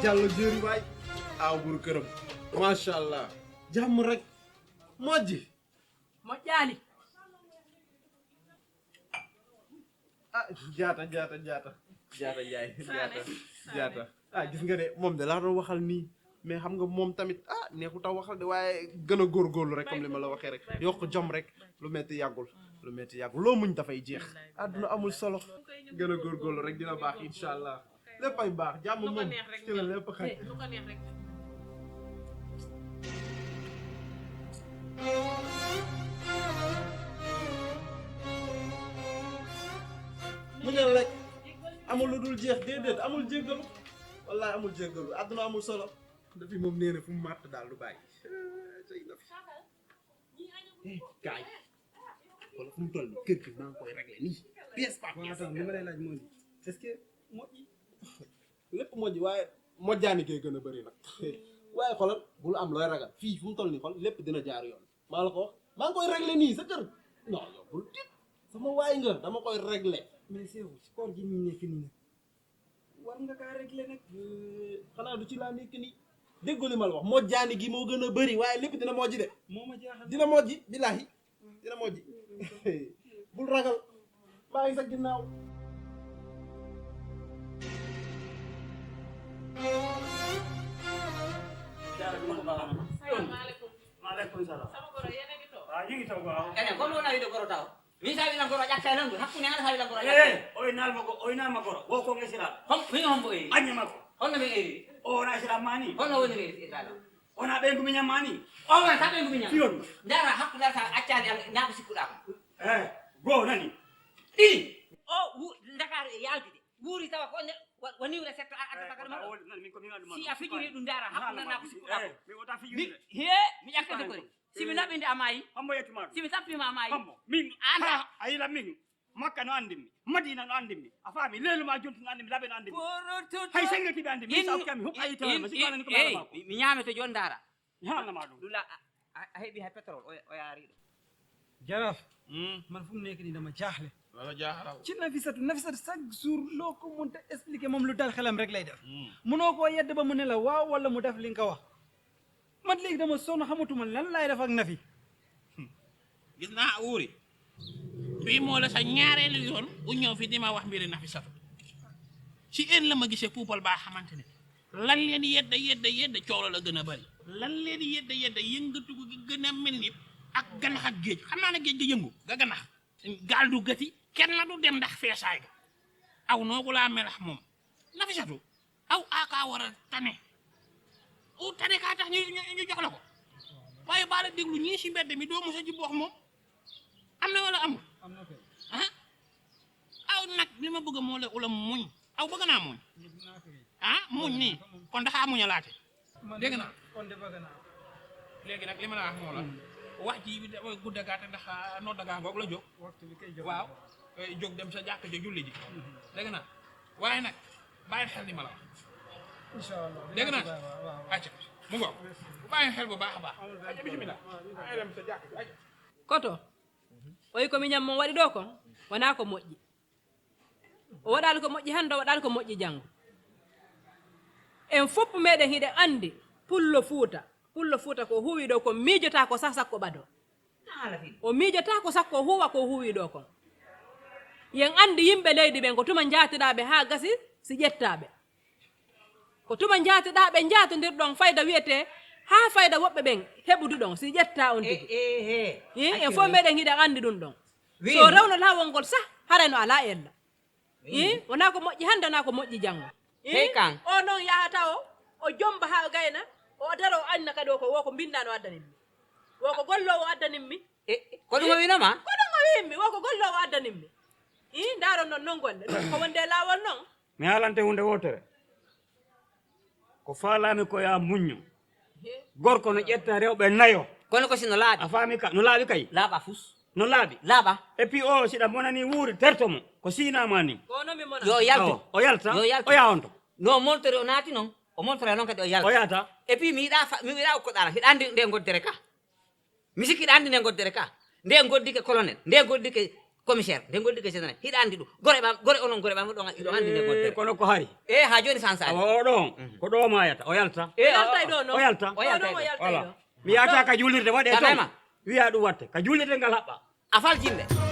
Diallo jëri waay aw buru këram macha allah jàmm rek mojji moƴƴaani ah jaata jaata ah gis nga de moom de laa doon waxal nii mais xam nga moom tamit ah neexut a waxal de waaye gën a góorgóorlu rek comme li ma la waxee rek yokk jom rek lu metti yàggul loo muñ dafay jeex àdduna amul solo gën a góorgóorlu rek dina baax incha allah léppay baax jàmm moom ci la lépp xaj lu ko neex rek mu ñëw rek amul lu dul jeex déedéet amul jéggalu wallahi amul jéggalu àdduna amul solo depuis moom nee na fu mu màtt daal du bàyyi say na fi kaay wala fu mu toll nii kër gi maa ngi koy réglé nii pièce par pièce li ma lay laaj moo di est-ce que mojji lépp mojji waaye mojjaani koy gën a bëri nag waaye xoolal bul am looy ragal fii fu mu toll nii xool lépp dina jaar yoon maa la ko wax maa ngi koy réglé nii sa kër non yow bul tiit sama waay nga dama koy réglé mais Seydou si koor gi ñu nekk nii nag war nga kaa réglé nag xanaa du ci laa nekk nii déggoo li ma la wax mojjaani gi moo gën a bëri waaye lépp dina mojji de moo ma jaaxal dina mojji billaahi dina mojji bul ragal maa ngi sa ginnaaw salaamaaleykum maaleykum salaam. sama goro yéen a ngi toog waaw ñu ngi toog waaw. enen comme wona wiide goro taw min sa wilan goro ƴatta nan ɗum hakkude an sa wilan goro oynalma goro wo ko ngesiral hom min hombo eri aññama ko honno min eri o wona esiral mani honno woni eri irtaɗo wona ɓen gumi ñammani o wona taɓe ngumi ñam fiyon dara hakkude sa accani am nako sikkuɗa ko goo nani ɗiɗi o dakar e yaldude wuuri tawa ko woniwre setto addata kadi maɗo si a fijiri ɗum dara hakkude nako sikkuɗa ko mi wota mi fijirde he mi ƴakkete kori simi naɓinde a maayi hombo yettima ɗum simi tappima a maayi hombo min anda a yila min makka no andimmi madina no andimmi a faami leluma jontu no andimmi laɓe no andimmi hay sengetiɓe andimmi mi sawkami hop ayi tawama si wanani ko maɗama ko mi ñameto joni dara mi haalnama ɗum ɗula a heeɓi hay pétrole o yaari ɗo jaraaf man fu mu nekk nii dama jaaxle wala jaaxaraw ci Nafisatu chaque jour loo ko mënta expliquer moom lu dal xelam rek lay def mënoo koo yedd ba mu ne la waaw wala mu def li nga ko wax man léegi dama sonn xamatuma lan laay def ak Nafi gis naa wuuri bii moo la sa ñaareelu yoon u ñëw fi di ma wax mbiri Nafisatu ci en la ma gisee puupal baa xamante ne lan leen yedda coow la gën a bari lan leen yedda yëngatu gi gën a mel ni ak ganax ak géej xam naa ne géej ga yëngu ga ganax gaal du gëti kenn na du dem ndax feesaay ga aw noogu laa melax moom Nafisatu aw aakaa war a tane u tane kaa tax ñu jox la ko waaye baala déglu ñii si mbedd mi doo mos a jub wax moom am na wala amul ah aw nag li ma bëgg moo la ula muñ aw bëgg naa muñ ah muñ nii kon dafa muñ a laate dégg naa kon de bëgg naa léegi nag li ma la wax moo la wax ji bi dafay gudda gaate ndax noo dagaa ngoog la jóg waxtu bi kay jóg waaw jóg dem sa jàkk ja julli ji dégg naa waaye nag bàyyi xel li ma la wax incha allah dégg naa waaw acca mu ngoog bu bàyyi xel bu baax a baax acca bismillah ay dem sa jàkk ji acca koto o wi komi ñam mon waɗi ɗo kon wona ko moƴƴi o waɗali ko moƴƴi hannde o waɗali ko moƴƴi janngo en fopp meɗen hiɗen anndi pullo fuuta ko huwi ɗo kon miijota ko sah sakko ɓado o miijota ko sakko huwa ko huwi ɗo kon yen anndi yimɓe leydi ɓen ko tuma jaatiɗaɓe haa gasi si ƴettaɓe ko tuma jaatiɗaɓe jaatondirɗon fayda wiyete haa fayda woɓɓe ɓen heɓudu ɗon si ƴetta on tigi en fof meɗen hiɗen anndi ɗum ɗon so rewno laawol ngol sah harayno ala ella wona ko moƴƴi hannde wona ko moƴƴi janngo kan o noon yahata o jomba haa gayna o daro o anna kadi o ko wo ko mbindano addaninmi wo ko gollowo addaninmi ko ɗum o winoma ko ɗum o wimmi wo ko gollowo addaninmi ndaron noon non golle ɗum ko wonde laawol noon mi haalante hunde wotere ko faalami ko ya muñño gorko no ƴetta rewɓe nayo kono ko sino laaɓi a faami ka no laaɓi kay laaɓa fus no laaɓi laaɓa et puis o siɗa monani wuuri tertomo ko sinama ni ko noon mi mona yo yalto o yalta yo yalto o yaha on to no moltori o naati noon o moltora noon kadi o yalta o yahata et puis mi yiɗa ukkoɗala hiɗa andi nde goddere ka mi sikki ɗa andi nde goddere ka nde goddike colonel nde goddike commissaire de golli gese tan hiɗa andi ɗum gore onon gore ɓam ɗo andi nde gontere kono ko hari e ha joni sansani awa oɗon ko ɗo mayata o yalta yaltay ɗo no o yalta o yaltay voilà mi yata ka juulirde waɗe Yatayma. toon wiya ɗum watte ka juulirde ngal haɓɓa a faljimɓe